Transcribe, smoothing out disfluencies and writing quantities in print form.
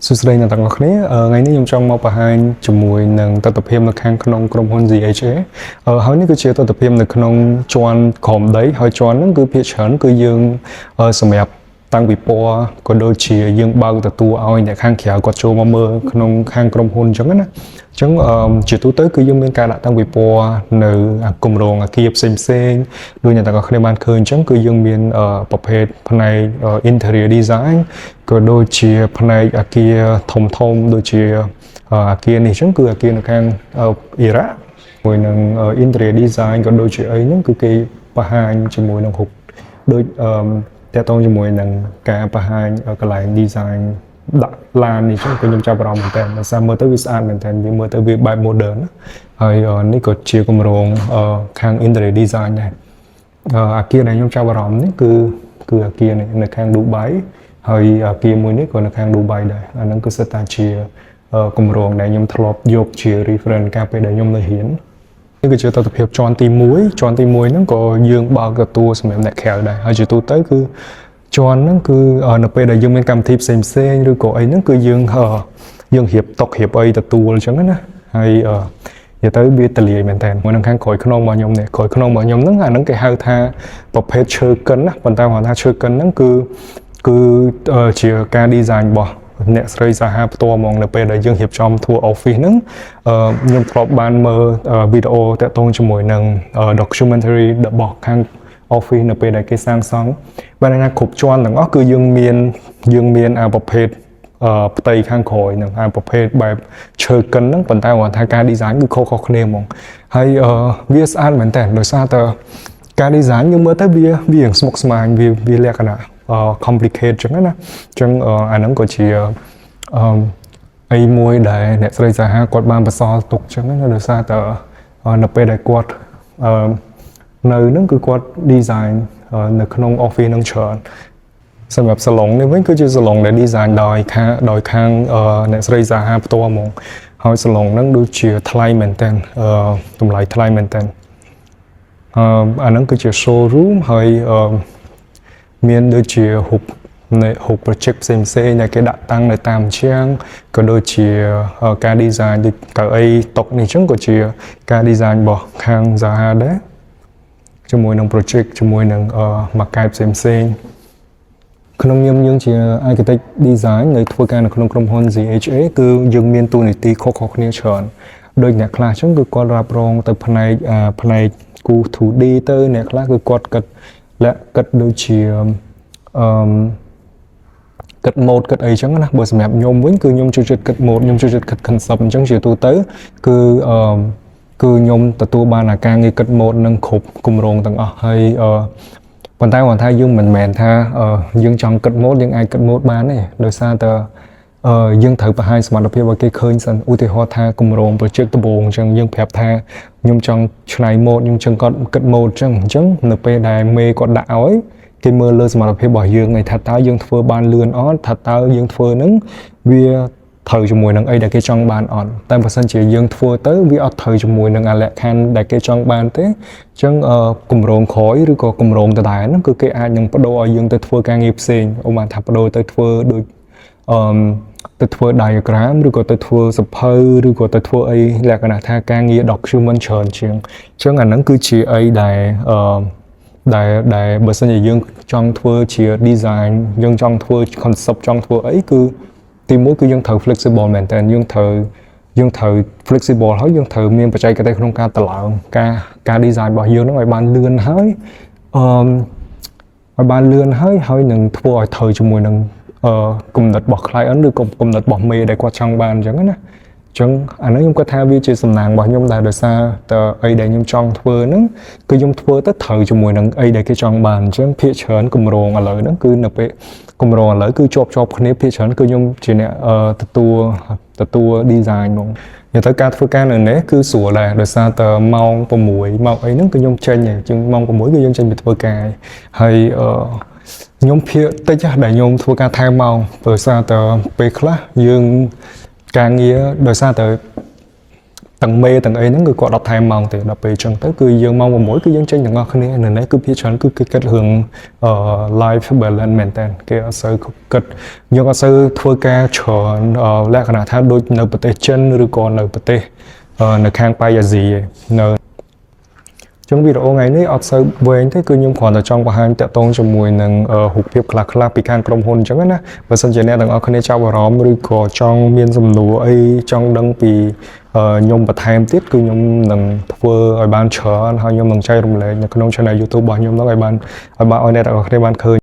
សួស្តីអ្នកទាំងអស់គ្នាថ្ងៃនេះខ្ញុំចង់មកបង្ហាញជាមួយនឹងទស្សនភាពនៅខាងក្នុងក្រុមហ៊ុន ZHA ហើយនេះគឺជាទស្សនភាពនៅក្នុងជាន់ក្រោមដីហើយជាន់ហ្នឹងគឺភាគច្រើនគឺយើងសម្រាប់តាំងពិព័រណ៍ក៏ដូចជាយើងបើកទទួលឲ្យអ្នកខាងក្រៅគាត់ចូលមកមើលក្នុងខាងក្រុមហ៊ុនអញ្ចឹងណាអញ្ចឹងជាទូទៅគឺយើងមានការដាក់តាំងពិព័រណ៍នៅគម្រោងអគារផ្សេងផ្សេងៗដូចអ្នកទាំងអស់គ្នាបានឃើញអញ្ចឹងគឺយើងមានប្រភេទផ្នែក interior design ក៏ដូចជាផ្នែកអគារធំធំដូចជាអគារនេះអញ្ចឹងគឺអគារនៅខាងអ៊ីរ៉ាក់មួយនឹង interior design ក៏ដូចជាអីហ្នឹងគឺគេបង្ហាញជាមួយនឹងរូបដូចអឺតាក់ទងជាមួយនឹងការបង្ហាញកន្លែង design ដាក់ឡាននេះចឹងគឺខ្ញុំចាប់អារម្មណ៍មែនតើដោយសារមើលទៅវាស្អាតមែនតើវាមើលទៅវាបែប modern ណាហើយនេះក៏ជាគម្រោងខាង interior design ដែរអាគារដែលខ្ញុំចាប់អារម្មណ៍នេះគឺអាគារនេះនៅខាងឌូបៃហើយអាគារមួយនេះក៏នៅខាងឌូបៃដែរអាហ្នឹងគឺសិតតែជាគម្រោងដែលខ្ញុំធ្លាប់យកជា reference កាលពេលដែលខ្ញុំនៅរៀននេះគឺជាទស្សនភាពជាន់ទី1ជាន់ទី1ហ្នឹងក៏យើងបើកទទួលសម្រាប់អ្នកក្រៅដែរហើយជាទូទៅគឺជាន់ហ្នឹងគឺនៅពេលដែលយើងមានកម្មវិធីផ្សេងផ្សេងឬក៏អីហ្នឹងគឺយើងយើងរៀបតុរៀបអីទទួលអញ្ចឹងណាហើយនិយាយទៅវាទលាយមែនតើមួយនឹងខាងក្រោយខ្នងរបស់ខ្ញុំនេះក្រោយខ្នងរបស់ខ្ញុំហ្នឹងអាហ្នឹងគេហៅថាប្រភេទឈើកិនណាប៉ុន្តែគាត់ថាឈើកិនហ្នឹងគឺជាការ design របស់អ្នកស្រីសាហាផ្ទាល់ហ្មងនៅពេលដែលយើងរៀបចំធ្វើ office ហ្នឹងខ្ញុំធ្លាប់បានមើលវីដេអូតាក់ទងជាមួយនឹង documentary របស់ខាង office នៅពេលដែលគេសាងសង់បានន័យថាគ្រប់ជាន់ទាំងអស់គឺយើងមានអាប្រភេទផ្ទៃខាងក្រោយនឹងអាប្រភេទបែបឈើកិនហ្នឹងប៉ុន្តែគាត់ថាការ design គឺខុសៗគ្នាហ្មងហើយវាស្អាតមែនតើដោយសារតែការ design យើងមើលទៅវាវាស្មុគស្មាញវាលក្ខណៈ complicate ចឹងណាអញ្ចឹងអាហ្នឹងក៏ជាអីមួយដែលអ្នកស្រីសាហាគាត់បានបន្សល់ទុកចឹងណាដោយសារតែនៅពេលដែលគាត់នៅហ្នឹងគឺគាត់ design នៅក្នុង office ហ្នឹងច្រើនសម្រាប់សាឡុងនេះវិញគឺជាសាឡុងដែល design ដោយខាងអ្នកស្រីសាហាផ្ទាល់ហ្មងហើយសាឡុងហ្នឹងដូចជាថ្លៃមែនតើតម្លៃថ្លៃមែនតើអាហ្នឹងគឺជា showroom ហើយមានដូចជារូបនៃរូប project ផ្សេងផ្សេងដែលគេដាក់តាំងនៅតាមជាងក៏ដូចជាការ design ដូចកៅអីតុនេះអញ្ចឹងក៏ជាការ design របស់ខាង Zaha ដែរជាមួយនឹង project ជាមួយនឹងមកកែផ្សេងផ្សេងក្នុងនាមយើងជា architect design នៅធ្វើការនៅក្នុងក្រុមហ៊ុន ZHA គឺយើងមានតួនាទីខុសៗគ្នាច្រើនដូចអ្នកខ្លះអញ្ចឹងគឺគាត់រ៉ាប់រងទៅផ្នែកផ្នែកគូ 2D ទៅអ្នកខ្លះគឺគាត់គិតលាក់គិតដូចជាគិត mode គិតអីចឹងណាបើសម្រាប់ខ្ញុំវិញគឺខ្ញុំចូលចិត្តគិត mode ខ្ញុំចូលចិត្តគិត concept អញ្ចឹងជាទូទៅគឺអឺគឺខ្ញុំទទួលបានអាការងារគិត mode នឹងគ្រប់គម្រោងទាំងអស់ហើយអឺប៉ុន្តែគាត់ថាយើងមិនមែនថាយើងចង់គិត mode យើងអាចគិត mode បានទេដោយសារតែយើងត្រូវបង្ហាញសមត្ថភាពឲ្យគេឃើញសិនឧទាហរណ៍ថាគម្រោង project ដំបូងអញ្ចឹងយើងប្រាប់ថាខ្ញុំចង់ឆ្នៃ mode ខ្ញុំចង់គាត់គិត mode អញ្ចឹងនៅពេលដែលមេគាត់ដាក់ឲ្យគេមើលលើសមត្ថភាពរបស់យើងឯងថាតើយើងធ្វើបានលឿនអត់ថាតើយើងធ្វើនឹងវាត្រូវជាមួយនឹងអីដែលគេចង់បានអត់តែបើសិនជាយើងធ្វើទៅវាអត់ត្រូវជាមួយនឹងអាលក្ខខណ្ឌដែលគេចង់បានទេអញ្ចឹងគម្រោងក្រោយឬក៏គម្រោងដដែលហ្នឹងគឺគេអាចនឹងបដូរឲ្យយើងទៅធ្វើការងារផ្សេងឧបមាថាបដូរទៅធ្វើដូចអឺទៅធ្វើ diagram ឬក៏ទៅធ្វើសភៅឬក៏ទៅធ្វើអីលក្ខណៈថាការងារ document ច្រើនជាងអញ្ចឹងអាហ្នឹងគឺជាអីដែលអឺដែលបើសិនជាយើងចង់ធ្វើជា design យើងចង់ធ្វើ concept ចង់ធ្វើអីគឺទីមួយគឺយើងត្រូវ flexible មែនតើយើងត្រូវ flexible ហើយយើងត្រូវមានបច្ចេកទេសក្នុងការតម្លើងការ design របស់យើងហ្នឹងឲ្យបានលឿនហើយឲ្យបានលឿនហើយហើយនឹងធ្វើឲ្យត្រូវជាមួយនឹងគំនិតរបស់ client ឬក៏គំនិតរបស់មេដែលគាត់ចង់បានអញ្ចឹងណាអញ្ចឹងអានេះខ្ញុំគាត់ថាវាជាសំណាងរបស់ខ្ញុំដែរដោយសារតើអីដែលខ្ញុំចង់ធ្វើហ្នឹងគឺខ្ញុំធ្វើទៅត្រូវជាមួយនឹងអីដែលគេចង់បានអញ្ចឹងភាគច្រើនគម្រោងឥឡូវហ្នឹងគឺនៅពេលគម្រោងឥឡូវគឺជាប់ជាប់គ្នាភាគច្រើនគឺខ្ញុំជាអ្នកទទួល design ហ្មងនិយាយទៅការធ្វើការនៅនេះគឺស្រួលដែរដោយសារតើម៉ោង6ម៉ោងអីហ្នឹងគឺខ្ញុំចេញហើយជាងម៉ោង6គឺយើងចេញពីធ្វើការហើយខ្ញុំភាគតិចដែលខ្ញុំធ្វើការថែមម៉ោងព្រោះសារតើពេលខ្លះយើងការងារដោយសារតែ ទាំងមេទាំងអីហ្នឹងគឺគាត់អត់ថែមម៉ោងទេដល់ពេលអញ្ចឹងទៅគឺយើងម៉ោង6គឺយើងចេញទាំងអស់គ្នានៅនេះគឺភាគច្រើនគឺគេគិតរឿងអឺ life balance មែនតើគេអត់សូវគិតយើងអត់សូវធ្វើការច្រើនអឺលក្ខណៈថាដូចនៅប្រទេសចិនឬក៏នៅប្រទេសអឺនៅខាងប៉ៃអាស៊ីឯងនៅចឹងវីដេអូថ្ងៃនេះអត់សូវវែងទេគឺខ្ញុំគ្រាន់តែចង់បង្ហាញតាក់ទងជាមួយនឹងអឺរូបភាពខ្លះៗពីខាងក្រុមហ៊ុនអញ្ចឹងណាបើសិនជាអ្នកទាំងអស់គ្នាចាប់អារម្មណ៍ឬក៏ចង់មានសំណួរអីចង់ដឹងពីអឺខ្ញុំបន្ថែមទៀតគឺខ្ញុំនឹងធ្វើឲ្យបានច្រើនហើយខ្ញុំនឹងចែករំលែកនៅក្នុង channel YouTube របស់ខ្ញុំហ្នឹងឲ្យបានឲ្យបានឲ្យអ្នកទាំងអស់គ្នាបានឃើញ។